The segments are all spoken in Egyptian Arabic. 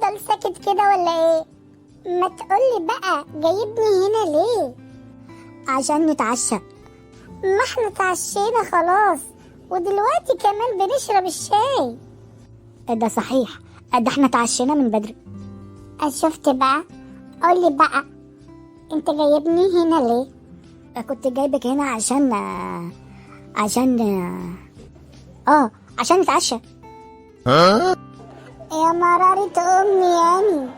هتفضل ساكت كده ولا ايه؟ ما تقولي بقى جايبني هنا ليه؟ عشان نتعشى. ما احنا اتعشينا خلاص، ودلوقتي كمان بنشرب الشاي. ده صحيح، ده احنا اتعشينا من بدري. شفت بقى؟ قولي بقى انت جايبني هنا ليه؟ كنت جايبك هنا عشان عشان اه عشان نتعشى. يا مرارة امي يعني،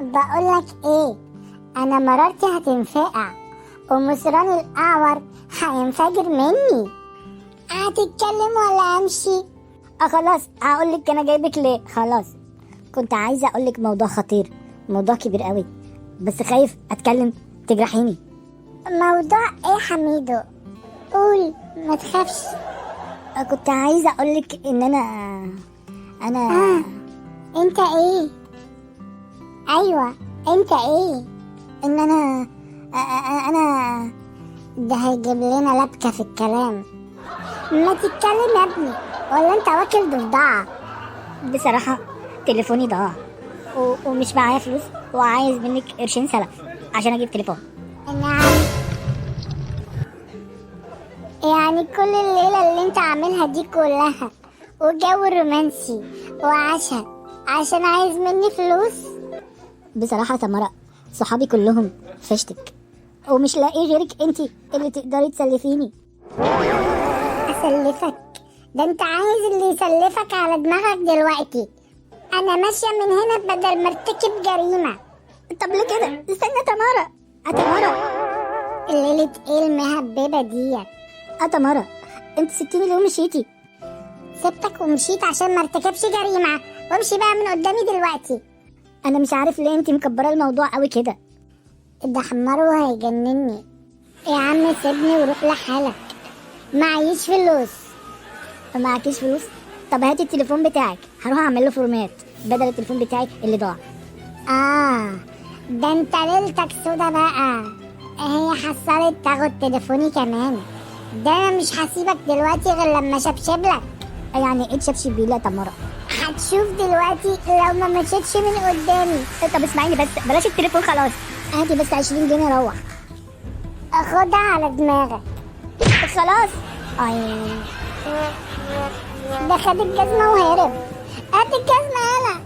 بقولك ايه، انا مرارتي هتنفقع ومصراني الاعور هينفجر مني. هتتكلم ولا امشي؟ خلاص هقولك انا جايبك ليه. خلاص كنت عايزه اقولك موضوع خطير، موضوع كبير قوي، بس خايف اتكلم تجرحيني. موضوع ايه حميدو؟ قول ما تخافش. كنت عايزه اقولك ان انا انت ايه؟ ايوه انت ايه؟ ان انا انا ده هيجيب لنا لبكه في الكلام. ما تتكلم يا ابني ولا انت واكل ضفدعه؟ بصراحه تليفوني ضاع ومش معايا فلوس، وعايز منك قرشين سلف عشان اجيب تليفون. نعم، يعني كل الليلة اللي انت عاملها دي كلها وجو رومانسي وعشاء عشان عايز مني فلوس؟ بصراحة تمارا صحابي كلهم فشتك، ومش لاقي غيرك انتي اللي تقدري تسلفيني. اسلفك؟ ده انت عايز اللي يسلفك على دماغك دلوقتي. انا ماشية من هنا بدل ما ارتكب جريمة. طب ليه كده؟ استنى تمارا، تمارا. الليلة ايه المهببة ديت؟ تمارا انت سبتيني ليه ومشيتي؟ سبتك ومشيت عشان ما ارتكبش جريمة، وامشي بقى من قدامي دلوقتي. انا مش عارف ليه انت مكبرة الموضوع قوي كده. ده حماره هيجنني. يا عم سيبني وروح لحالك، معيش فلوس. معكيش فلوس؟ طب هاتي التليفون بتاعك، هروح اعمل له format بدل التليفون بتاعي اللي ضاع. ده انت ليلتك سودا بقى. هي حصلت تاخد تليفوني كمان؟ ده انا مش هسيبك دلوقتي غير لما شبشب لك. يعني ايه تشبشب بيه يا تمارا؟ هتشوف دلوقتي لو ما مشيتش من قدامي. طب اسمعيني بس، بلاش التليفون خلاص، هاتي بس 20 جنيه اروح. خدها على دماغك خلاص. اي ده خد الجزمة وهرب. هات الجزمة يالا.